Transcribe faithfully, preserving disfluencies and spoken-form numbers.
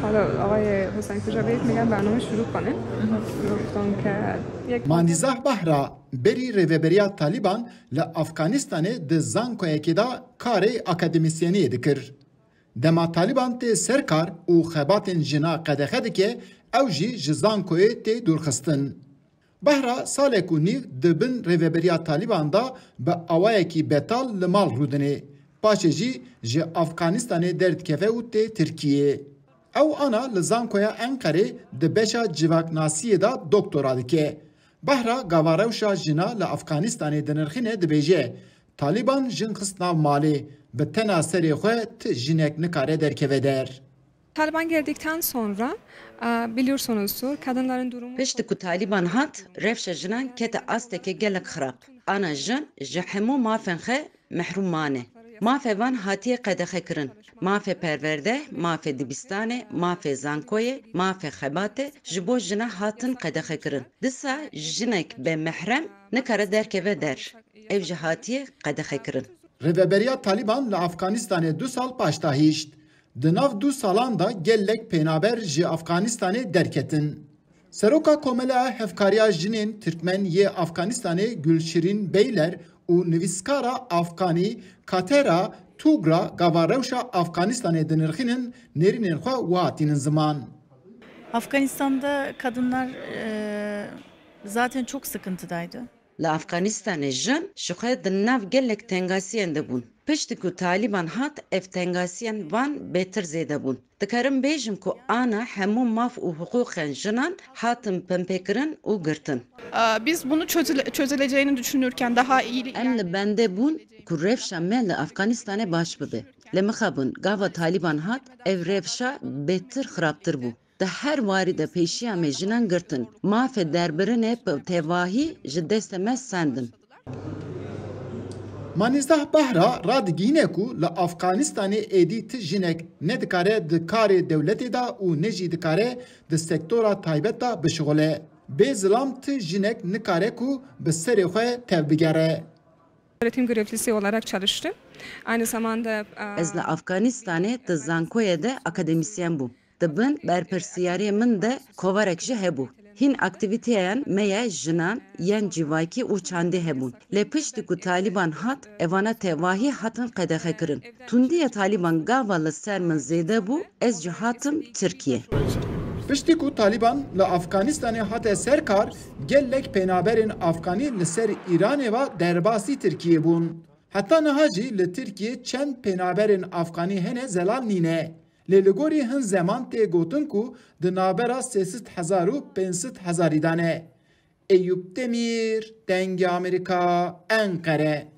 حالا آقای حسین کجا بیت میگن برنامه شروع کنیم. گفتم که یک Manîzah Bahra berî rêveberiya Talîban li Afganistanê di zankoyekê de karê akademîsyeniyê dikir. Dema Talîban tê ser kar û xebatên jina qedexe dike, ew jî ji zankoyê tê dûrxistin. Bahra salek û nîv di bin rêveberiya Talîban de bi awayekî betal li mal rûdinê. Paşê jî ji Afganistanê derdikeve û tê Tirkiyê. Ew ana li Zankoya Enqerê di beşa civaknasiyê de doktora dike. Bahra gava rewşa jina li Afganistanê dinirxîne dibêje, Talîban jin xist nav malê, bi tena serê xwe ti jinek nikare derkeve der. Taliban geldikten sonra, e, biliyorsunuzdur, kadınların durumu Piştî ku Talîban hat, rewşa jinan kete astekê gelek xirab. Ana jin ji hemû mafên xwe mehrûm mane. Mafê van hatiye qedexekirin. Mafê perwerde, mafê dibistanê, mafê zankoyê, mafê xebatê ji bo jina hatin qedexekirin. Disa jinek be mehrem nikare derkeve der. Ev jî hatiye qedexekirin. Rêveberiya Talîban li Afganistanê du sal paş de hişt. Di nav du salan de gelek pênaber ji Afganistanê derketin. Seroka Komeleya Hevkariya Jinên Tirkmen yê Afganistanê Gulşirîn Beyler û nivîskara afganî Katera Tugra gava rewşa Afganistanê dinirxînin, nêrînên xwe wiha tînin ziman. Afganistan'da kadınlar e, zaten çok sıkıntıdaydı. Li Afganistanê jin ji xwe di nav gelek tengasiyan de bûn. Piştî ku Talîban hat, ev tengasiyan van bêtir zêde bûn. Dikarim bêjim ku ana hemû maf û hiqûqên jinan hatin binpêkirin û girtin. Aa, Biz bunu çözüle- çözüleceğini düşünürken daha iyi Em li bendê bûn ku rewşa me li Afganistanê baş bibe. Lê mixabin gava Talîban hat, ev rewşa bêtir xirabtir bû. Di her warî de pêşiya me jinan girtin. Mafê derbirinê bi tevahî ji destê me sendin. Manîzah Bahra radigihîne ku li Afganistanê êdî ti jinek ne dikare di karê dewletê de û ne jî dikare di sektora taybet de bişixule. Bê zilam ti jinek nikare ku bi serê xwe tevbigere. Öğretim görevlisi olarak çalıştım. Aynı zamanda e, Ez li Afganistanê di zankoyê de akademîsyen bûm. Di bin berpirsiyariyê min de kovarek jî hebû. Hîn aktîvîteyan me ya jinan yên civakî û çandî hebûn. Lê piştî ku Talîban hat, evana tevahî hatin qedexekirin. Tundiya Talîban gava li ser min zêde bû, ez jî hatim Tirkiyê. Piştî ku Talîban li Afganistanê hate ser kar, gelek pênaberên Afganî li ser Îranê ve derbasî Tirkiyê bûn. Heta niha jî li Tirkiyê çend pênaberên Afganî hene zelal nîne. Lê li gorî hin zeman tê gotin ku di navbera sê sed hezar û pênc sed hezarî de ne. Eyûp Demîr, Dengê Amerîka, Enqere.